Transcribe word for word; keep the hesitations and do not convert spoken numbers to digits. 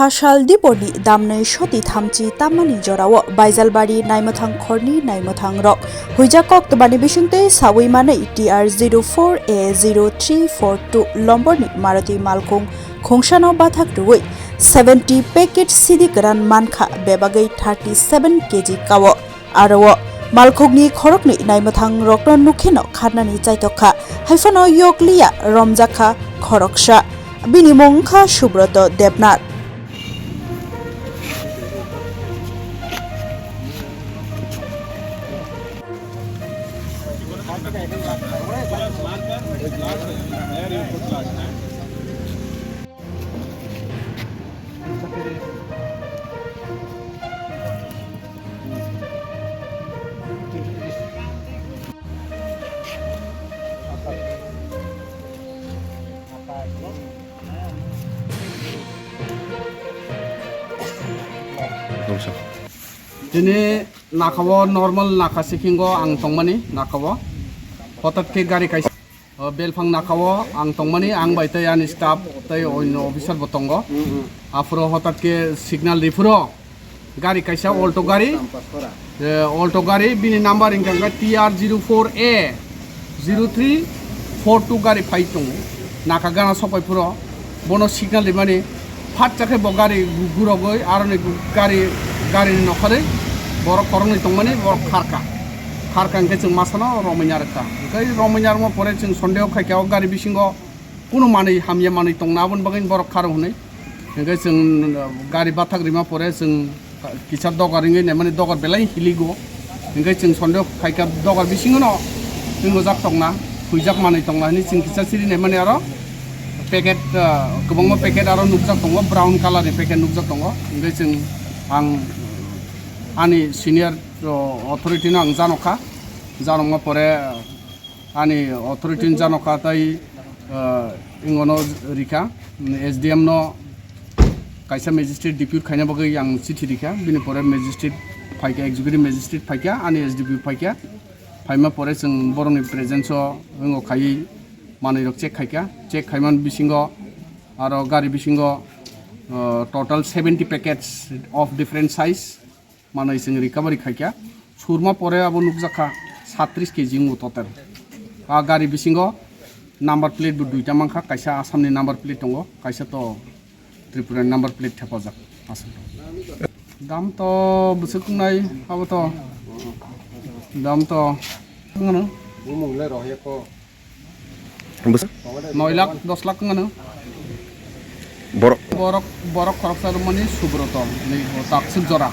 Asal Diponi damnwi soti thamchi tammani jorao Baijalbari naimwthang khorni naimwthang rok huijak kok twmani bisingtwi sawi manwi T R zero four A zero three four two lomborni Maruti malkhung khungsano bathak rwui seventy packet sidi kwran mankha, bebagwi thirty seven K G kao. Aro o malkhungni khoroknwi naimwthang rokno nukheno kharnani chaitokha, haiphano yokliya romjakha khoroksa. Bini mung wngkha Subroto Debnath. Tini nakao normal naka sikingo ang tongmani nakao. Hotat khe gari kaisa. O belphang nakao ang tongmani, ang bai tei ani staff tei onno officer bo tongo. Aphuru hotat khe signal riphuru gari kaisa Alto gari, eh, Alto gari, bini number hwnkha khe T R zero four A zero three four two gari phai tongo. Naka gana sokpai phuru bono signal rimani. Phatsa khe bo gari gu-, gurogwi aroni gu-, gari, garini nokharwi borok khoroknwi tongmani borok kharkha. Kharkha hwnkhe chwng masano romwi narwkha. Hwnkhe romwi narwkma pore chwng sondeho khaikha o gari bisingo kunu manwi hamya manwi tongna aboni bagwi borok kharo hwnwi. Hwnkhe chwng, uh, gari bathak rima pore chwng kisa dogar wngwi naimani dogar belai hiligo. Hwnkhe chwng sondeho khaikha dogar bisingono twngojak tongna, huijak manwi tongna hwnwi chwng kisa siri naimani aro packet, ah, kwbangma packet aro nukjak tongo, brown colour ni packet nukjak tongo. Hwnkhe chwng ang ani senior, oh, authority no ang janokha, janokma pore, ah, ani authority no janokha tei, ah, ingono rikha, S D M no kaisa magistrate depute khaina bagwi ang chithi rikha, bini pore magistrate phaikha, executive magistrate phaikha, ani S D P O phaikha. Phaima pore chwng borokni presence o wngo khaiwi manwi rok check khaikha. Check khaimani bisingo aro gari bisingo, uh, total seventy packets of different size manwi chwng recovery khaikha. Surma pore abo nukjakha satris K G wngo total. A gari bisingo number plate bo duita mankha, kaisa Assam ni number plate tongo, kaisa to Tripura ni number plate thepajak aswk. Dam to bwswk wngnai abo to. Dam to wngano. Bumung le rohya ko. Bwswk? Noi lakh, dos lakh wngano. Borok. Borok, borok khoroksa rwmani Subroto ni takswk jora.